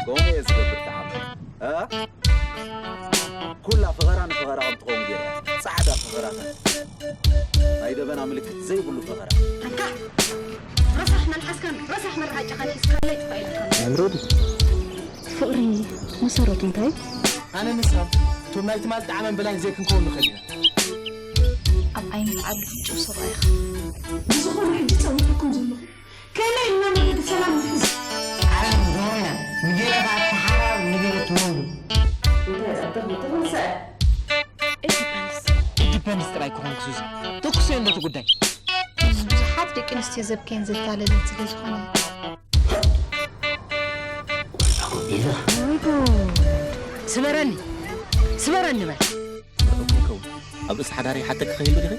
ከምኡ እየ ዝገብር ተዓመት። እ? ኩላ ፈኸራ ንፈኸራ ከም ትኸውን ገይራ። ጻዕዳ ፈኸራታት። ናይ ደበና ምልክት ዘይብሉ ፈኸራ። ኣንታ ረሳሕ መልሓስካን ረሳሕ መርዓጫኻን ሒዝካለይ ጥፋእ ኢልካ። ኣምሮዲ። ፍቕሪ መሰረቱ እንታይ? ኣነ ንሳ እቶም ናይ ትማል ጣዕመን በላይን ዘይክንከውን ንኽእል ኢና። ኣብ ዓይኒ ዓቢ ፍንጭው ሰብኣይኻ። ብዝኾነ ሕጂ ጸዊዕኩም ዘለኹ። ከመይ ኢልና መገዲ ሰላም ንሕዝ? ዓለም ዞርያ፣ ንገለ ከኣ ተሓራር፣ ንገለ ትወንዱ። እንታይ ጸብቕ ምጥፍንሰ? It depends። It depends ጥራይ ክኾን ክሱዚ። ተኩሰዮ እንደቲ ጉዳይ። ብዙሓት ደቂ ኣንስትዮ ዘብከየን ዘታለለን ስለ ዝኾነ። ስበረኒ፣ ስበረኒ በል። እኮ ይከውን። ኣብ ርእሲ ሓዳረይ ሓተኪ ከይህሉ ዲኺ?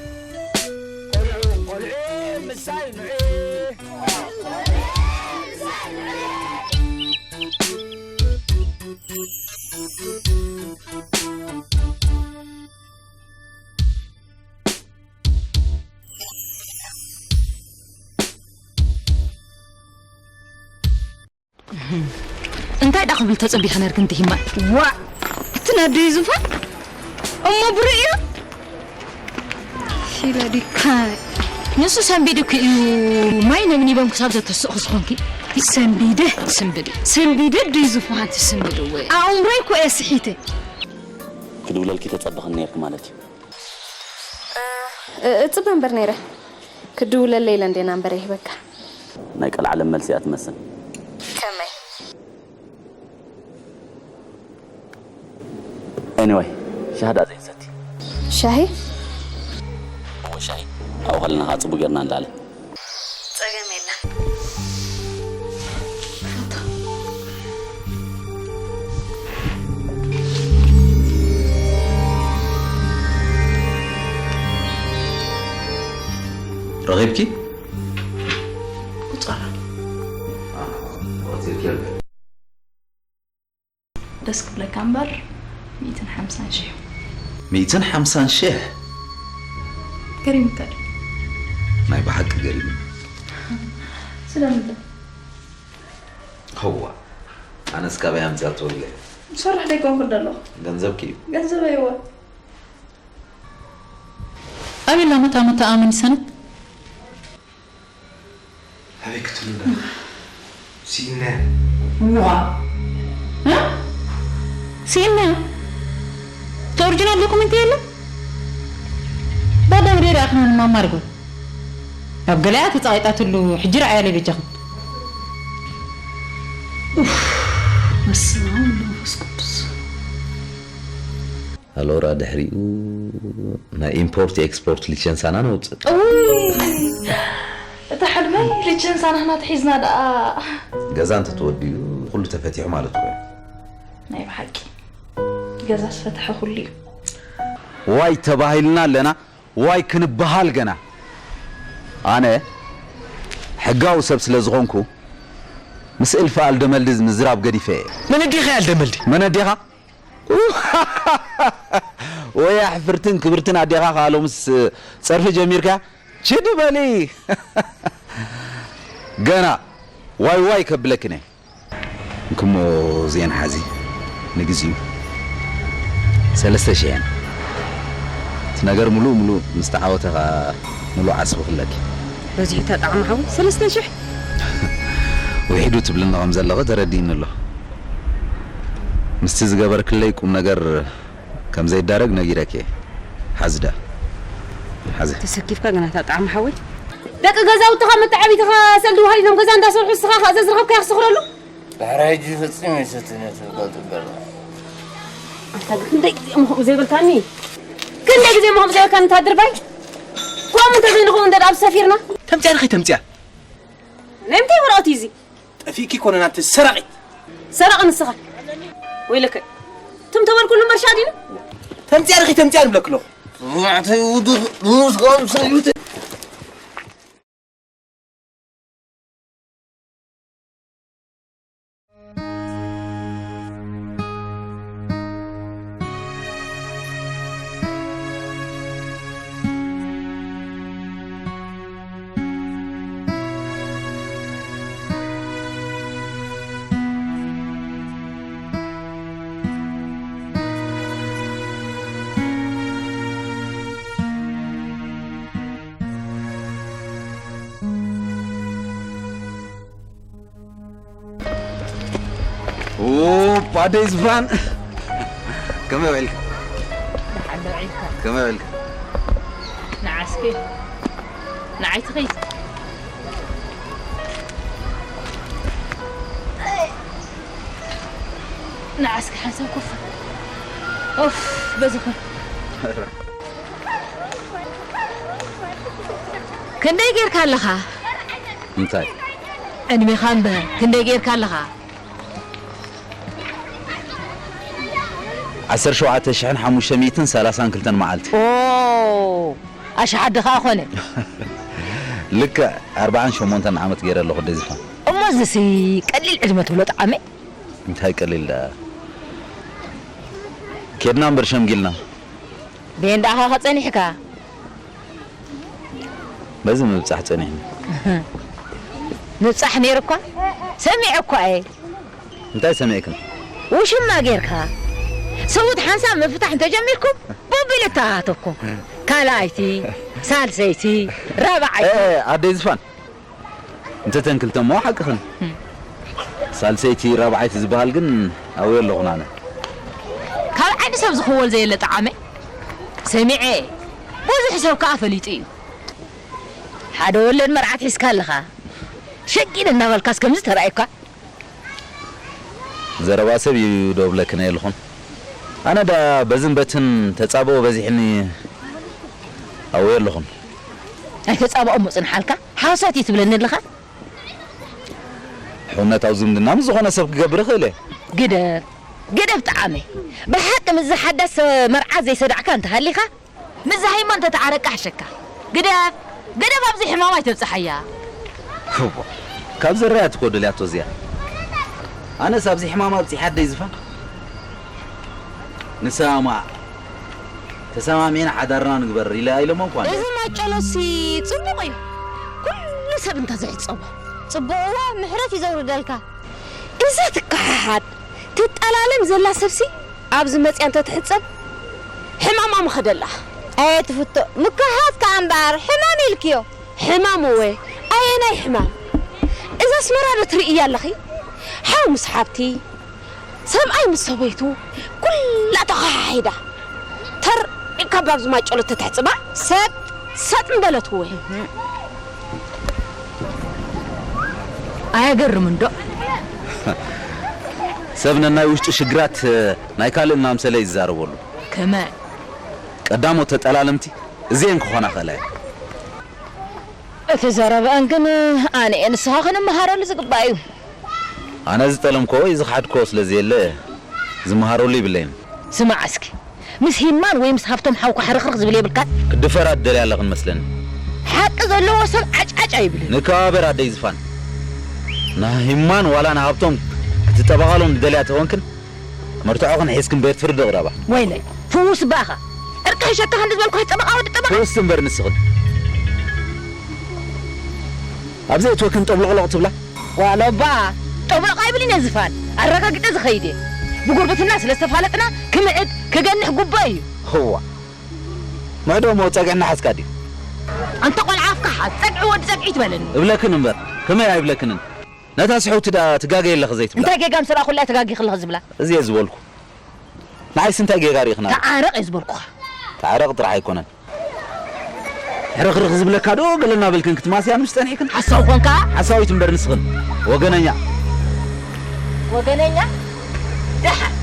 ቆልዑ፣ ቆልዑ፣ ምሳይ ንዑ። እንታይ ደኣ ክብል ተጸቢኻ ነርክ እንተ ሂማ? ዋእ! እቲ ናደይ ዙፋን እሞ ብሩእ እዩ። ፊለዲካ ንሱ ሰንቢዱ እኮ እዩ ማይ ነብኒቦም ክሳብ ዘተስእኹ ዝኾንኪ። ሰንቢደ? ስንብዲ። ሰንቢደ ድዩ ዙፋን ትስንብድ ወይ? ኣእምሮይ እኮ እየ ስሒተ። ክድውለልኪ ተጸበኽኒ ነርክ ማለት እዩ። እ-፣ እጽበ እምበር ነይረ። ክድውለለይ ኢለ እንዴ ናምበር ይህበካ። ናይ ቀልዓለም መልሲ እያ ትመስል። ከመይ? Anyway፣ ሻሂ ደኣ ዘይንሰቲ። ሻሂ? እወ፣ ሻሂ። ኣብኡ ከለና ከኣ ጽቡቕ ጌርና ንላለ። ጸገም የለን። ረኺብኪ? ቁጸራ። ኣዎ፣ ወፂእኪ። ደስ ክብለካ እምበር፣ ሚእትን ሓምሳን ሽሕ። ሚእትን ሓምሳን ሽሕ? ገሪሙካ ድዩ? ናይ ብሓቂ ገሪሙ። ስለምንታይ? እዋ፣ ኣነስ ካበይ ኣምጺኣቶ ኢለ። ዝሰርሕ ደይኮንኩ ዘለኹ። ገንዘብኪ እዩ። ገንዘበይ እወ። ኣቤላ መታ መታ ኣመን ይሰንት? ኣበይ ክትብሉ ኣለኹ? ስኢነ። ዋ። እ? ስኢነ። እቲ ኦሪጂናል ዶኩመንት የለን? ባዳ ምድሪ ኣኽናን ማማርጎ። ኣብ ገለኣ ተጻቒጣትሉ ሕጂ ረኣያ ለይ በጃኹም። ኡፍ፣ በስመ ኣብ ወወልድ ወመንፈስ ቅዱስ። ኣሎራ ድሕሪኡ ናይ ኢምፖርት ኤክስፖርት ሊቸንሳና ነውፅእ። እውይ፣ እታ ሕልመይ ሊቸንሳ ናህና ተሒዝና ደኣ። ገዛ እንተተወዲኡ ኩሉ ተፈቲሑ ማለት እኮ እዩ። ናይ ብሓቂ ገዛ ዝፈተሐ ኩሉ እዩ። ዋይ ተባሂልና ኣለና፣ ዋይ ክንበሃል ገና። ኣነ ሕጋዊ ሰብ ስለ ዝኾንኩ ምስ እልፊ ኣልደመልዲ ምዝራብ ገዲፈ እየ። መን ኣዴኻ ኣልደመልዲ? መን ኣዴኻ? ወያ ሕፍርትን ክብርትን ኣዴኻ ከኣ ሎምስ ጸርፊ ጀሚርካ? ችድ በሊ። ገና ዋይ ዋይ ከብለክን እየ። እንክሞ እዚአን ሓዚ ንግዚኡ ሰለስተ ሽሕ እየን። እቲ ነገር ሙሉእ ሙሉእ ምስ ተዓወተ ኸኣ ሙሉእ ዓስቢ ክለኪ። በዚሑ ተጣዕሙ ሓወይ፣ ሰለስተ ሽሕ? ውሒዱ ትብልኒ ከም ዘለኺ ተረዲእኒ ኣሎ። ምስቲ ዝገበርክለይ ቁም ነገር ከም ዘይዳረግ ነጊረኪ እየ። ሓዚ ደኣ። ሓዚ። ተሰኪፍካ ግን ኣታ ጣዕሚ ሓወይ። ደቂ ገዛውትኻ መተዓቢትኻ ሰልዲ ውሃሊኖም ገዛ እንዳሰርሑ ንስኻ ከኣ ዘዝረኸብካዮ ክስኽረሉ? ድሕሪ ሕጂ ፈጺሙ ኣይሰትን እየ ተጋልጥ በላ። ኣንታ ግን ክንደይ ግዜ እሞ ከምኡ ዘይበልካኒ? ክንደይ ግዜ እሞ ከምኡ ዘይበልካኒ? እንታ ድርባይ ከምኡ እንተዘይንኸውን እንደ ኣብ ሰፊርና። ተምጽያ ዲኺ ተምጽያ? ናይ ምንታይ ወረቐት እዩ እዚ? ጠፊእኪ ኮነ ናብቲ ሰራቒት። ሰራቒ ንስኻ። ወይለከ። ትም ተበልኩሉ መርሻ ዲኑ? ተምጽያ ዲኺ ተምጽያ ንብለኪ ኣለኹ። ንባዕተይ ውድቕ ንስኻም ሰዩተ። ኡፕ፣ ኣደይ ዝፋን። ከመይ ውዒልካ? ደሓን ዶ ውዒልካ? ከመይ ውዒልካ? ንዓስኪ፣ ንዓይ ትኸይድ። ንዓስኪ ሓንሳብ ኮፍ። ኡፍ፣ በዚ ኹን። ክንደይ ጌርካ ኣለኻ? እንታይ? ዕድሜኻ እምበር፣ ክንደይ ጌርካ ኣለኻ? ዓሰርተ ሸውዓተ ሽሕን ሓሙሽተ ሚእትን ሰላሳን ክልተን መዓልቲ። ኦ፣ ኣሽሓት ኸኣ ኾነ። ልክዕ ኣርባዓን ሸሞንተን ዓመት ገይረ ኣለኹ፣ ኣደይ ዝፋን። እሞ እዚሲ ቀሊል ዕድመ ትብሎ ጠዓመ? እንታይ ቀሊል ደኣ? ኬድና እምበር ሸምጊልና። በየን ደኣ ኸ ጸኒሕካ? በዚ ምብጻሕ ጸኒሕኒ። ምብጻሕ ነይሩ እኳ፣ ሰሚዐ እኳ እየ። እንታይ ሰሚዕክን? ውሽማ ጌርካ፣ ሰብኡት ሓንሳብ ምፍታሕ እንተጀሚርኩም፣ ቦቢል እተኣታተኩም። ካልኣይቲ፣ ሳልሰይቲ፣ ራብዓይቲ። ኤ፣ ኣደይ ዝፋን፣ እንተ ተን ክልተ እሞ ሓቅኽን። ሳልሰይቲ ራብዓይቲ ዝበሃል ግን ኣብኡ ኣለኹን ኣነ። ካብ ዓይኒ ሰብ ዝኽወል ዘየለ ጠዓመ ሰሚዐ፣ ብዙሕ ሰብ ከኣ ፈሊጡ እዩ። ሓደ ወለድ መርዓት ሒዝካ ኣለኻ። ሸቂል እናበልካስ ከምዚ ተራእዩካ? ዘረባ ሰብ እዩ ዶ ብለክን የልኹን። ኣነ ዳ በዝን በትን ተጻብኦ በዚሕኒ ኣብኡ የለኹን። ኣይተጻብኦ እሞ ጽንሓልካ? ሓሶት እዩ ትብለኒ ኣለኻ? ሕውነታዊ ዝምድና ምስ ዝኾነ ሰብ ክገብር እኽእል እየ። ግደፍ፣ ግደፍ ጠዓመ። ብሓቂ ምስዚ ሓዳስ መርዓ ዘይሰዳዕካ እንተሃሊኻ፣ ምስዛ ሃይማ እንተተዓረቅካ ሕሸካ። ግደፍ፣ ግደፍ ኣብዚ ሕማም ኣይተብጽሓያ። እቦ፣ ካብ ዘራያት እኮ ደልያቶ እዚኣ። ኣነስ ኣብዚ ሕማም ኣብጺሓ ኣደይ ዝፋን። ንሰማማዕ፣ ተሰማሚዕና ሓዳርና ንግበር ኢለ ኣይለመንኳን። እዚ ማጨሎሲ ጽቡቕ እዩ። ኩሉ ሰብ እንተዝሕጸቦ። ጽቡቕዋ ምሕረት እዩ ዘውርደልካ። እዛ ትከሓሓድ ትጠላለም ዘላ ሰብሲ ኣብዚ መጽያ እንተትሕጸብ ሕማማ ምኸደላ። ኣየ ትፍቶ፣ ምክሓት ከኣ እምበኣር ሕማም ኢልክዮ። ሕማም እወ፣ ኣየናይ ሕማም? እዛ ኣስመራ ዶ ትርእያ ኣለኺ? ሓው ምስ ሓብቲ፣ ሰብኣይ ምስ ሰበይቱ፣ ኩላ ተኸሓሒዳ። ተር ኢልካ ኣብዚ ማጨሎ ተትሕጽባ፣ ሰጥ ሰጥ ምበለት እወ። ኣየገርምን ዶ? ሰብ ነናይ ውሽጡ ሽግራት ናይ ካልእ እናምሰለ እዩ ዝዛረበሉ። ከመ? ቀዳሞት ተጠላለምቲ እዚኤን ክኾና ኽእላ እየን። እቲ ዘረበአን ግን ኣነ እየ ንስኻ ክንመሃረሉ ዝግባእ እዩ። ኣነ ዝጠለምኮ ወይ ዝኸሓድኮ ስለ ዘየለ ዝመሃረሉ ይብለይን። ስማዕ እስኪ፣ ምስ ሂማን ወይ ምስ ሃብቶም ሓውካ ሕርኽርኽ ዝብል የብልካን? ክድፈራ ትደልያ ኣለኽን መስለኒ። ሓቂ ዘለዎ ሰብ ዓጭዓጭ ኣይብልን። ንከባበር ኣደይ ዝፋን። ንሂማን ዋላ ንሃብቶም ክትጠበቓሎም ዝደልያ ተኾንክን፣ መርትዖኽን ሒዝክን ቤት ፍርዲ ቅረባ። ወይለይ፣ ፍውስ ባኻ። ዕርቂ ሕሸካ ክንዲ ዝበልኩ ጠበቓ ወዲ ጠበቓ። ፍውስቲ እምበር ንስኽን። ኣብ ዘይእትወክን ጠብሎቕሎቕ ትብላ። ዋሎ እባ፣ ጠብሎቕ ኣይብልን እየ ዝፋን። ኣረጋጊጸ ዝኸይድ እየ። ብጉርብትና ስለ ዝተፋለጥና ክምዕድ፣ ክገንሕ ጉባእ እዩ። ህዋ። ምዕዶ እሞ ጸግዒ እናሓዝካ ድዩ? ኣንታ ቆልዓ ኣፍካ ሓዝ፣ ጸግዒ ወዲ ጸግዒ ትበለኒ። እብለክን እምበር፣ ከመይ ኣይብለክንን? ነታ ስሕውቲ ደኣ ትጋገይ ኣለኺ ዘይትብላ። እንታይ ጌጋ ምስ ረኣኹላ እየ ተጋጊኺ ኣለኺ ዝብላ? እዚ እየ ዝበልኩ። ንዓይስ እንታይ ጌጋ ርኢኽና? ተዓረቕ እየ ዝበልኩኻ። ተዓረቕ ጥራሕ ኣይኮነን። ሕርኽርኽ ዝብለካ ዶ ገለ እናበልክን ክትማስያን ምስ ጸኒሕክን? ሓሳዊ ኮንካ? ሓሳዊት እምበር ንስኽን። ወገነኛ። ወገነኛ? ደሓን፣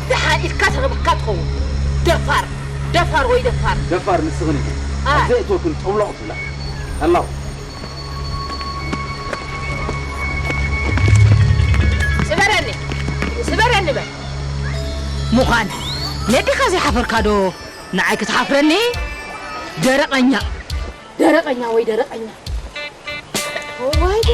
ደሓን ኢድካ ተረብካ ትኸውን። ደፋር፣ ደፋር ወይ ደፋር። ደፋር ንስኽን ኢኹም። ኣይ። ኣብ ዘእትወክን ጦብሎቕ ትብላ። ኣላው። ስበረኒ፣ ስበረኒ በል። ምዃን ነዲኻ ዘይሓፈርካ ዶ ንዓይ ክትሓፍረኒ? ደረቐኛ፣ ደረቐኛ ወይ ደረቐኛ። እዋይ ዶ።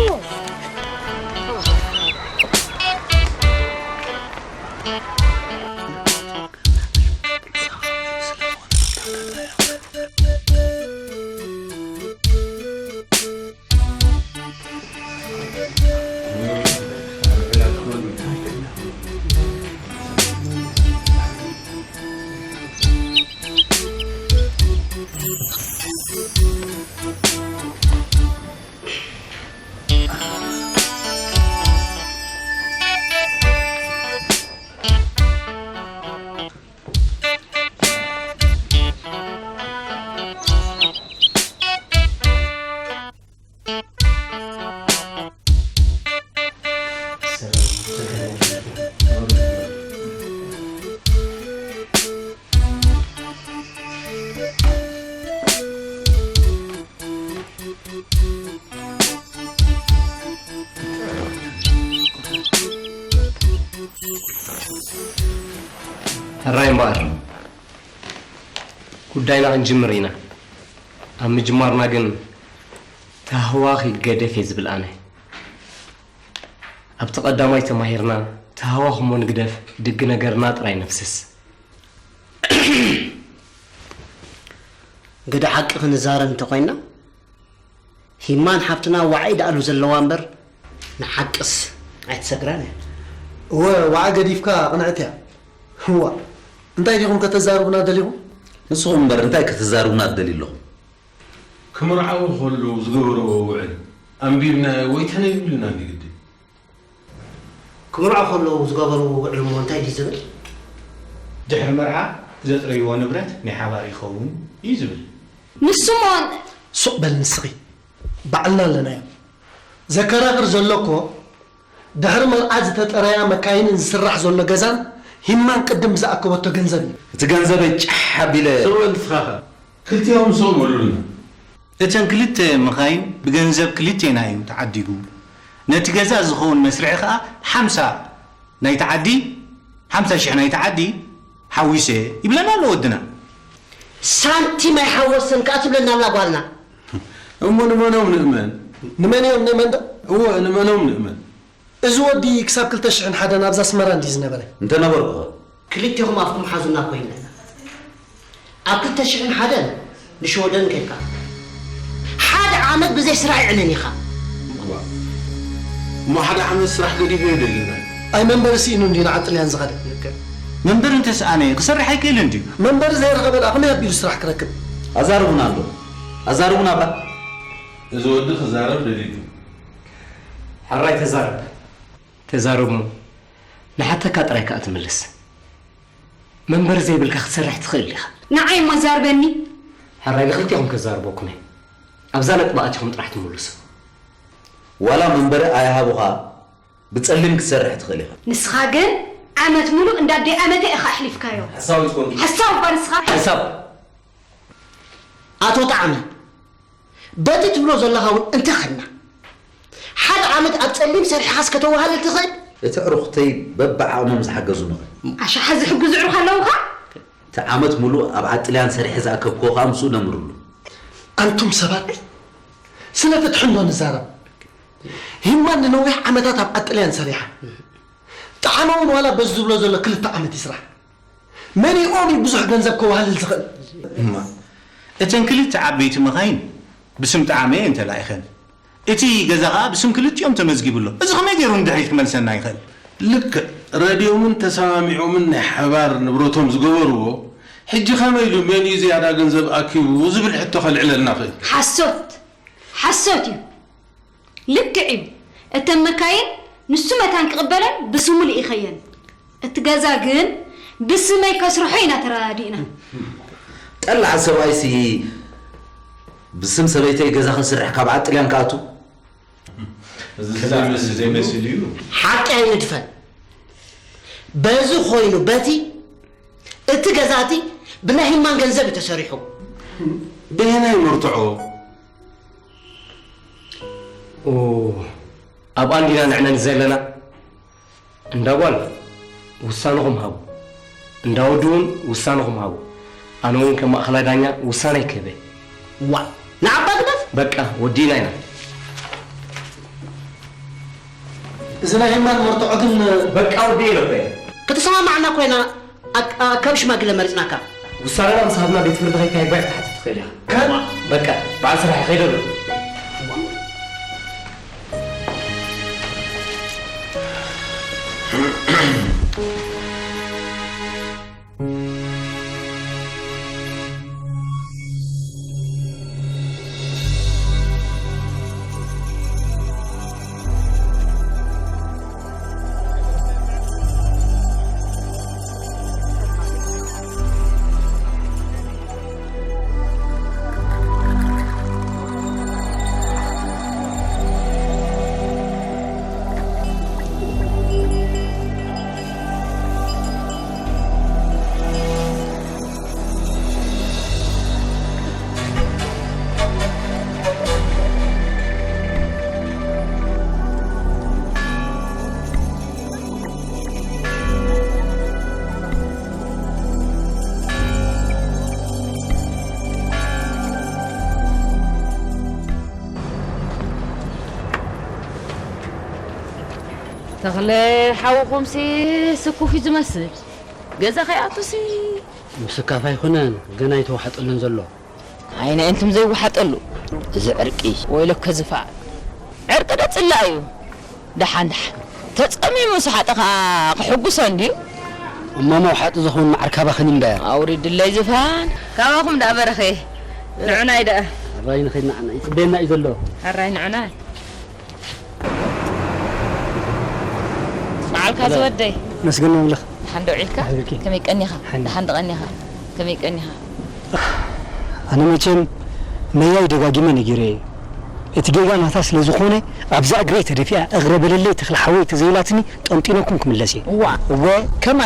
ሕራይ እምበኣር፣ ጉዳይና ክንጅምር ኢና። ኣብ ምጅማርና ግን፣ ታህዋኽ ይገደፍ እየ ዝብል ኣነ። ኣብቲ ቀዳማይ ተማሂርና፣ ታህዋኽ እሞ ንግደፍ፣ ድግ ነገርና ጥራይ ነፍስስ። ግደ ሓቂ ክንዛረብ እንተኾይንና፣ ሂማን ሓፍትና ዋዒ ደኣሉ ዘለዋ እምበር፣ ንሓቅስ ኣይትሰግራን እያ። እወ፣ ዋዒ ገዲፍካ ቅንዕቲ እያ። እዋ፣ እንታይ ዲኹም ከተዛርቡና ደሊኹም? ንስኹም እምበር እንታይ ክትዛርቡና ትደልዩ ኣለኹም? ክምርዓው ከለዉ ዝገበርዎ ውዕል ኣንቢብናዮ ወይ ተነቢብናን እዩ ግድን። ክምርዓው ከለዉ ዝገበርዎ ውዕል እሞ እንታይ ድዩ ዝብል? ድሕሪ መርዓ ዘጥረይዎ ንብረት ናይ ሓባር ይኸውን እዩ ዝብል። ንሱ እሞ ሱቕ በል ንስኺ፣ ባዕልና ኣለናዮ። ዘከራኽር ዘሎ እኮ ድሕሪ መርዓ ዝተጠረያ መካይንን ዝስራሕ ዘሎ ገዛን ሂማን ቅድም ዝኣከበቶ ገንዘብ እዩ። እቲ ገንዘበይ ጫሕ ኣቢለ ሰው ንስኻኻ ክልቲኦም ሰው በሉልና። እተን ክልተ መኻይን ብገንዘብ ክልቴና እዩ ተዓዲጉ። ነቲ ገዛ ዝኸውን መስርሒ ከኣ ሓምሳ ናይቲ ዓዲ፣ ሓምሳ ሽሕ ናይቲ ዓዲ ሓዊሰ ይብለና ኣሎ ወድና። ሳንቲም ኣይሓወሰን ከኣ ትብለና ኣላ ጓልና። እሞ ንመኖም ንእመን? ንመን እዮም ንእመን ዶ? እወ፣ ንመኖም ንእመን? እዚ ወዲ ክሳብ ክልተ ሽሕን ሓደን ኣብዚ ኣስመራ እንድዩ ዝነበረ። እንተነበርኩ ኸ? ክልቴኹም ኣፍኩም ሓዙና ኮይነ። ኣብ ክልተ ሽሕን ሓደን ንሽወደን ከድካ። ሓደ ዓመት ብዘይ ስራሕ ይዕነን ኢኻ። እዋ። እሞ ሓደ ዓመት ስራሕ ገዲፈ ይደልና። ኣይ መንበሪ ስኢኑ እንድዩ ንዓጥልያን ዝኸደ። ልክዕ። መንበሪ እንተሰኣነ ክሰርሕ ኣይክእልን ድዩ? መንበሪ ዘይረኸበ ደኣ ከመይ ኣቢሉ ስራሕ ክረክብ? ኣዛርቡና ኣሎ። ኣዛርቡና እባ። እዚ ወዲ ክዛረብ ደሊዩ። ሕራይ ተዛረብ። ተዛረብ እሞ ንሓተካ ጥራይ ከኣ ትምልስ። መንበሪ ዘይብልካ ክትሰርሕ ትኽእል ኢኻ። ንዓይ እሞ ዛርበኒ። ሕራይ ንኽልቴኹም ከዛርበኩም እየ። ኣብዛ ነጥቢ ኣቲኹም ጥራሕ ትምልሱ። ዋላ መንበሪ ኣይሃቡኻ፣ ብጸሊም ክትሰርሕ ትኽእል ኢኻ። ንስኻ ግን ዓመት ሙሉእ እንዳ ኣደይ ኣመተ ኢኻ ኣሕሊፍካዮ። ሓሳዊት ኮንኪ። ሓሳዊ እኳ ንስኻ። ሓሳብ። ኣቶ ጣዕመ፣ በቲ ትብሎ ዘለኻ እውን እንተኸድና፣ ሓደ ዓመት ኣብ ጸሊም ሰሪሕኻስ ከተወሃልል ትኽእል? እቲ ዕሩኽተይ በብዓቕሞም ዝሓገዙ ምኽእል። ኣሽሓት ዝሕግዙ ዕሩኽ ኣለውኻ? እቲ ዓመት ሙሉእ ኣብ ዓጥልያን ሰሪሐ ዝኣከብክዎ ከኣ ምስኡ ነምርሉ። ኣንቱም ሰባት፣ ስለ ፍትሒ እንዶ ንዛረብ። ሂማን ንነዊሕ ዓመታት ኣብ ዓጥልያን ሰሪሓ። ጣዕመ እውን ዋላ በዚ ዝብሎ ዘሎ ክልተ ዓመት ይስራሕ። መን ኢኦም እዩ ብዙሕ ገንዘብ ከዋህልል ዝኽእል? እማ፣ እተን ክልተ ዓበይቲ መኻይን ብስም ጣዕመ እየን ተላኢኸን። እቲ ገዛ ኸኣ ብስም ክልቲኦም ተመዝጊቡ ኣሎ። እዚ ኸመይ ገይሩ ንድሕሪት ክመልሰና ይኽእል? ልክዕ፣ ረድዮምን ተሰማሚዖምን ናይ ሓባር ንብረቶም ዝገበርዎ፣ ሕጂ ኸመይ ኢሉ መን እዩ ዝያዳ ገንዘብ ኣኪቡ ዝብል ሕቶ ከልዕለልና ኽእል? ሓሶት! ሓሶት እዩ! ልክዕ እዩ። እተን መካይን ንሱ መታን ክቕበለን ብስሙ ልኢኸየን። እቲ ገዛ ግን ብስመይ ከስርሖ ኢና ተረዳዲእና። ጠላዕ ሰብኣይሲ ብስም ሰበይተይ ገዛ ክንስርሕ ካብ ዓጥልያን ክኣቱ? እዚ ዘይመስል እዩ። ሓቂ ኣይንድፈን። በዚ ኮይኑ በቲ እቲ ገዛቲ ብናይ ህማን ገንዘብ እዩ ተሰሪሑ። በየናይ መርትዖ? ኦ፣ ኣብ ኣንዲና ንዕነን ዘለና እንዳ ጓል ውሳነኹም ሃቡ፣ እንዳ ወዲ እውን ውሳነኹም ሃቡ። ኣነ እውን ከም ማእኸላይ ዳኛ ውሳነይ ክህበ። ዋ ንዓባ ግደፍ። በቃ ወዲእና ኢና። እዚ ናይ ህማን መርትዖ ግን በቃ ወዲእ ኢለኮ እየ። ከተሰማማዕና ኮይና ኣካብ ሽማግለ መሪፅናካ። ውሳነና ምስ ሃብና ቤት ፍርዲ ከይካ ይግባይ ክትሓትት ትኽእል ኢኻ። ከም በቃ በዓል ስራሕ ይኸይደ ኣሎ። ተኽለ ሓውኹምሲ ስኩፍ እዩ ዝመስል። ገዛ ከይኣቱሲ ምስካፍ ኣይኮነን ገና ኣይተዋሓጠሉን ዘሎ። ኣይነ እንቱም ዘይወሓጠሉ እዚ ዕርቂ ወይለከ ዝፋዕ ዕርቂ ዶ ጽላእ እዩ። ደሓን ደሓን ተጸሚሙ ሰሓጠ ከኣ ክሕጉሶ እንድዩ። እሞ መውሓጢ ዝኸውን መዓር ካባኽን እምበር። ኣውሪድለይ ዝፋን ካባኹም ደኣ በረኸ ንዑናይ ደኣ። ኣራይ ንኸይድ ንዓና ይጽበየና እዩ ዘሎ። ኣራይ ንዑናይ። በዓልካ ዝወደይ መስገን መምልኽ ደሓን ዶ ዒልካ ከመይ ቀኒኻ ደሓን ዶ ቀኒኻ ከመይ ቀኒኻ ኣነ መቸም ነያይ ደጋጊመ ነጊረ እየ እቲ ጌጋ ናታ ስለ ዝኾነ ኣብዛ እግረይ ተደፊኣ እግረ በለለይ ተኽለ ሓወይ ተዘይላትኒ ጠምጢነኩም ክምለስ እየ እዋ እወ ከማ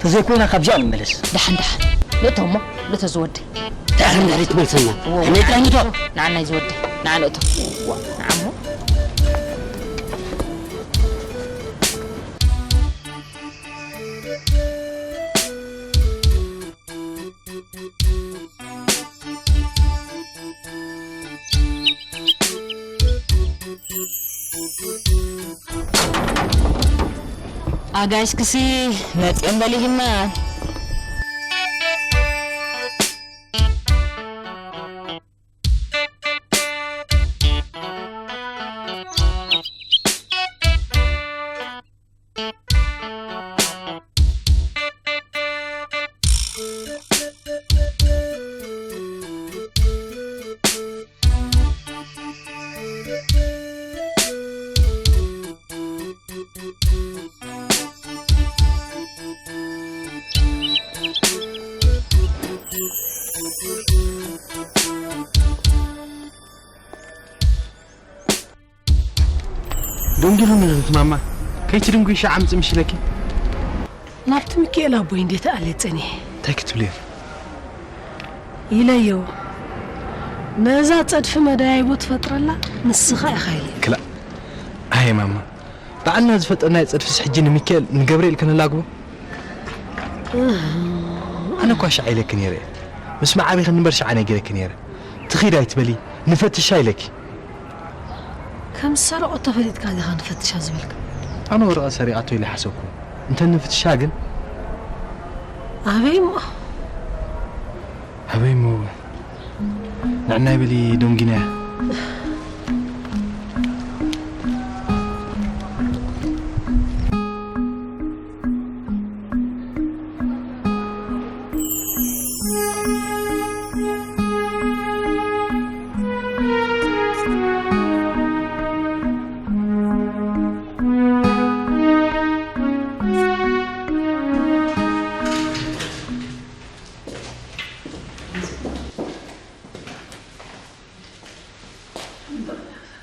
ተዘይኮይና ካብዚኣ ንመለስ ደሓን ደሓን ንእቶ እሞ ንእቶ ዝወደይ ዳሕን ድሕሪት መልሰና ነጥራይ ንቶ ንዓናይ ዝወደይ ንዓ ንእቶ ንዓሞ ኣጋይሽ ክሲ መፅኦም በሊህና ደንጊሉ ንዝትማማ ከይትድንጉ ሻዓ ምጽ ምሽለኪ ናብቲ ሚካኤል ኣቦይ እንዴት ኣለ ጸኒሕ እንታይ ክትብልዮ ኢለዮ ነዛ ጸድፊ መዳያይቦ ትፈጥረላ ንስኻ ኢኻ ኢለ ክላ ኣየ ማማ ባዕልና ዝፈጠርናዮ ጸድፍስ ሕጂ ንሚካኤል ንገብርኤል ከነላግቦ ኣነ እኳ ሻዓ ኢለኪ ነይረ ምስ መዓቢኺ ንበር ሻዓ ነጊረኪ ነይረ ትኺድ ኣይትበሊ ንፈትሻ ኢለኪ ከም ዝሰረቐቶ ፈሊጥካ ዲኻ ንፈትሻ ዝበልካ ኣነ ወረቐት ሰሪቓቶ ኢለ ሓሰብኩ እንተ ንፍትሻ ግን ኣበይ እሞ ኣበይ እሞ ንዕናይ በሊ ደንጊናያ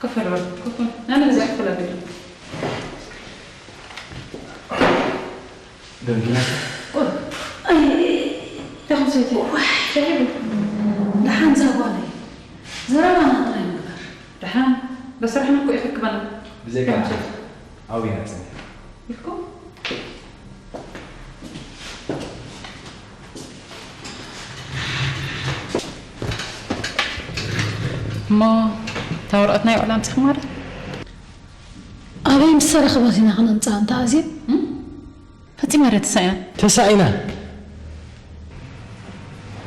ኮፍ በል፣ ኮፍ በል። ኣነ በዚኣ ክፍል ኣቢሉ። ደንጊና። ቁር። ኣይ፣ እንታይ ሰይቲ? ዋይ። እንታይ ይብል? ደሓን ዛጓለይ። ዘረባና ጥራይ ንግበር። ደሓን፣ በስራሕና እኮ ይኽክበና። ብዘይካ ደሓን ሰይቲ። ኣብይ ነብሰን። ኢልኩም? እሞ እታ ወረቐት ናይ ውዕል ኣምጺኹም ማለት? ኣበይ ምስ ተረኸበት ኢና ክነምጽኣ እንተ ኣዝየ? እም? ፈጺመ ረ ተሳኢና። ተሳኢና?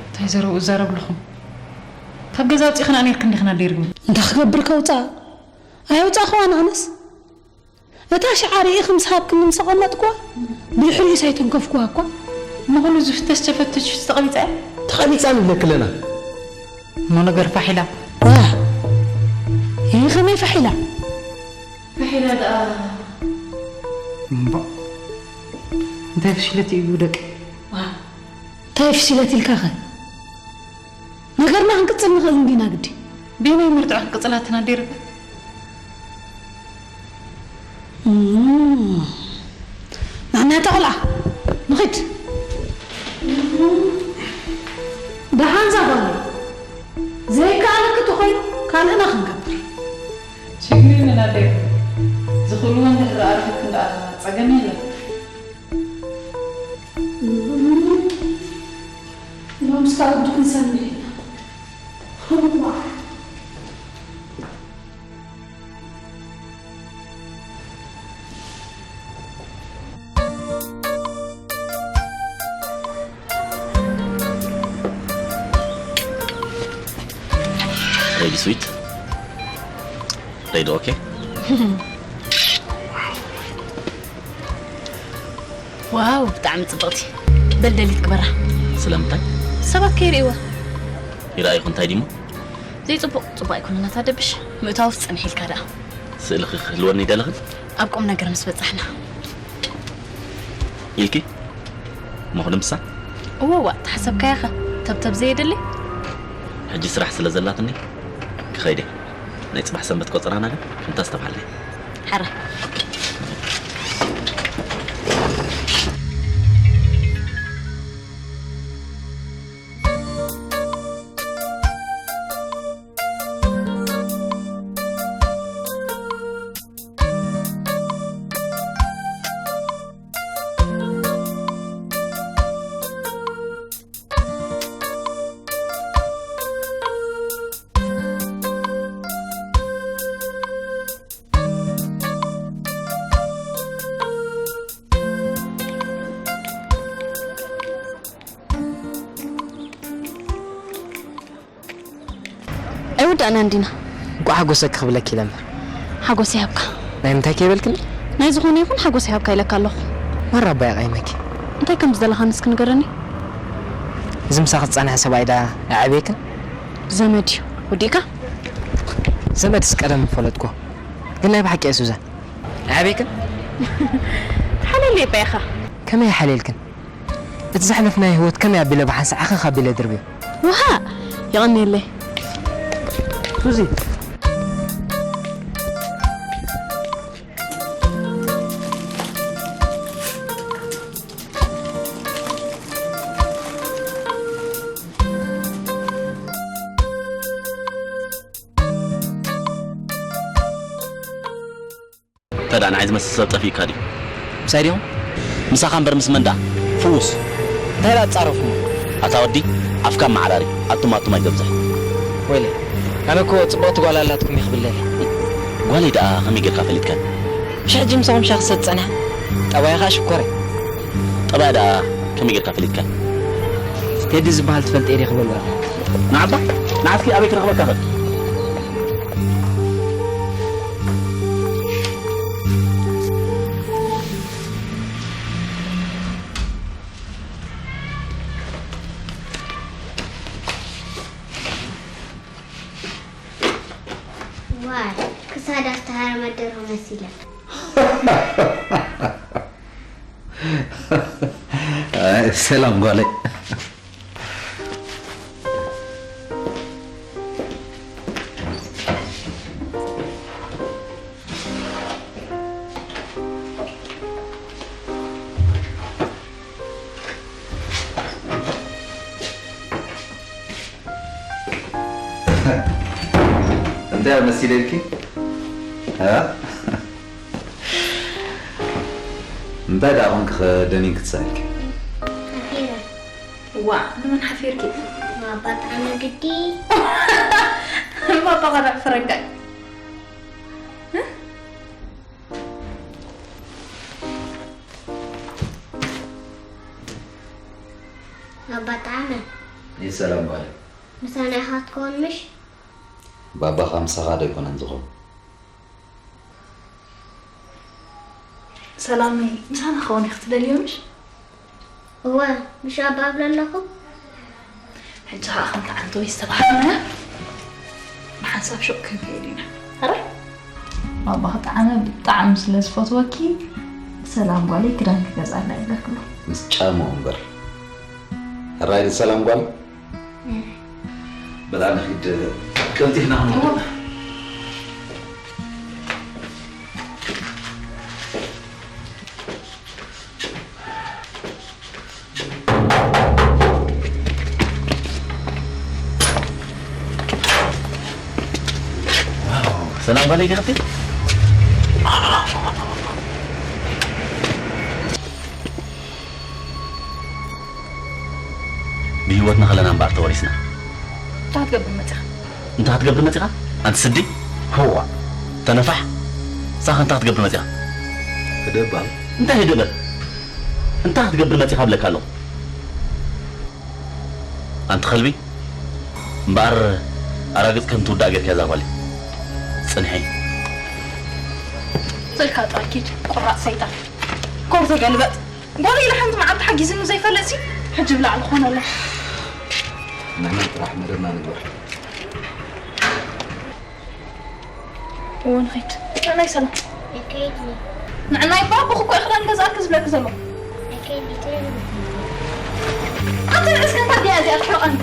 እንታይ ዘረቡ እዛረብ ኣለኹም? ካብ ገዛ ኣውጺእኽና ነይርክን ዲኽና ደይርግም? እንታይ ክገብር ከውጻእ? ኣየውጻእኽዋን ኣነስ? እታ ሽዓ ርኢኺ ምስ ሃብክኒ ምስ ኣቐመጥክዋ፣ ብድሕሪኡስ ኣይተንከፍክዋ እኳ። ንኹሉ ዝፍተሽ ተፈትሽ ተቐቢጻ እያ? ተቐቢጻ ንብለኪ ኣለና። እሞ ነገር ፋሕ ኢላ። ዋእ! ይህ ከመይ ፋሕ ኢላ? ፋሕ ኢላ ደኣ። እምባ። እንታይ ፍሽለት እዩ ደቂ? ዋእ! እንታይ ፍሽለት ኢልካኸ? ነገርና ክንቅጽል ንኽእል እንዲና ግዲ። በየናይ መርትዖ ክንቅጽል ኣተና ደይርበ? እም። ንሕና እታ ቆልዓ ንኺድ። ደሓን እዛ ጓለይ ዘይከኣለኪ ተኾይኑ ካልእና ክንገብር። ችግር የለን ኣደይ። ዝኽእልዎ እንድሕር ኣረኺብክን ደኣ ጸገም የለን። እም። ሎምስ ካብ እዱ ክንሰምዕ ኢና። Baby sweet. They do okay? ዋው፣ ብጣዕሚ ጽብቕቲ። በል ደሊት ግበራ። ስለምንታይ? ሰባት ከይርእይዋ። ይረኣይኹ እንታይ ድሞ? ዘይጽቡቕ፣ ጽቡቕ ኣይኮነን ኣታ ደብሽ። ምእታውስ ጸንሒልካ ደኣ። ስእልኺ ክህልወኒ ይደለኽን? ኣብ ቁም ነገር ምስ በጻሕና። ኢልኪ? እሞ ክንምሳ? እወ፣ ዋእ፣ ተሓሰብካያኸ? ተብተብ ዘየድሊ? ሕጂ ስራሕ ስለ ዘላትኒ ክኸይድ እየ። ናይ ጽባሕ ሰንበት ቆጸራና ግን እንተ ኣስተብሃልኒ። ሓራ። ኣይወዳእናን ዲና። እንቋዕ ሓጎሰኪ ክብለኪ ኢለ እምበር። ሓጎስ ይሃብካ። ናይ ምንታይ ከይበልክኒ? ናይ ዝኾነ ይኹን ሓጎስ ይሃብካ ኢለካ ኣለኹ። ማራ ኣባይ ኣቓይመኪ። እንታይ ከም ዝደለኻኒ እስኪ ንገረኒ። እዚ ምሳኺ ዝጸንሐ ሰብኣይ ዳ ኣዕብየክን? ዘመድ እዩ። ወዲእካ? ዘመድስ ቀደም ፈለጥኩ። ግን ናይ ብሓቂ እየ ሱዛን። ኣዕብየክን? ሓልየለይ እባ ኢኻ። ከመይ ሓልየልክን? እቲ ዘሕለፍናዮ ህይወት ከመይ ኣቢለ ብሓንሳእ ዓኸኽ ኣቢለ ድርብዮ። ውሃ! የቐንየለይ። ሱዚ። እንታይ ደኣ ንዓይ ዝመስል ሰብ ጠፊእካ ድዩ? ምሳይ ዲኹም? ምሳኻ እምበር ምስ መን ደኣ? ፍዉስ። እንታይ ደኣ ትጻረፉ? ኣታ ወዲ፣ ኣፍካ መዓራሪ፣ ኣቱም ኣቱም ኣይተብዝሕ። ወይለይ፣ ኣነ እኮ ጽብቕቲ ጓል ኣላትኩም እየ ክብል ደልየ። ጓለይ ደኣ ከመይ ጌርካ ፈሊጥካ? ሽሕ ሕጂ ምሳኹም ሻሂ ክሰቲ ጸኒሐ፣ ጠባያ ከኣ ሽኮር እየ። ጠባያ ደኣ ከመይ ጌርካ ፈሊጥካ? ቴዲ ዝበሃል ትፈልጥዮ ዲኺ በልዋ። ንዓባ፣ ንዓስኪ ኣበይ ክረኽበካ ኽእል? ዋይ፣ ክሳዳ ዝተሃረመት ደርሆ መሲላ። ኣይ፣ ሰላም ጓለይ። እንታይ መሲለልኪ? እ? እንታይ ደኣ ኮንኪ ከ ደኒን ክትስእልኪ? ኣኺረ ዋ ንመን ሓፊርኪ? ማባ ጣዕመ ግዲ ባባ ኸዳ ፍረጋይ ማባ ጣዕመ ይሰላም ጓል ምሳና ኢኻ ትከውን ምሽ? ባባኻ ምሳኻ ዶ ኣይኮነን ዝኸውን? ሰላመይ ምሳና ክኸውን ኢኺ ትደልዮ ምሽ? እወ ምሽ ኣባ እብሎ ኣለኹ። ሕጂ ከዓ ከምቲ ዓንተወይ ዝተባህልና ብሓንሳብ ሹቕ ክንከይድ ኢና። ኣረ ባባ ክጣዕመ ብጣዕሚ ስለ ዝፈትወኪ ሰላም ጓለይ ክዳን ክገዝኣላ ይብለክሎ። ምስ ጫምኡ እምበር ሕራይ ሰላም ጓል በላ ንኺድ ቀልጢፍና ክንወጣ ሰላም በለይ ገርቴ ብህይወትና ከለና እምበኣር ተወሪስና እንታይ ክትገብር መፂኻ እንታይ ክትገብር መፂኻ ኣንቲ ስዲ ህዋ ተነፋሕ ሳኸ እንታይ ክትገብር መፂኻ ህደባል እንታይ ህደበል እንታይ ክትገብር መፂኻ ብለካ ኣለኹ ኣንቲ ከልቢ እምበኣር ኣራግፅ ከም ትውዳእ ጌርካ እዛ ጓል ፅንሒ ስልካ ጥራይ ኪድ ቁራፅ ሰይጣን ኮር ተገልበጥ ጓል ኢለ ሓንቲ መዓልቲ ሓጊዝኒ ዘይፈልጥ ሲ ሕጂ ብላዕሊ ኮነ ኣሎ ንሕና ጥራሕ መደብና ንግበር እወ ንኸይድ ንዕናይ ሰላም እከይድ ንዕናይ ባቦ ክኮ ክዳን ገዛእኪ ዝብለኪ ዘሎ እከይድ ይትብል ኣንተ ንዕስ ከንታ ዲያ እዚኣ ትሕረቐኒ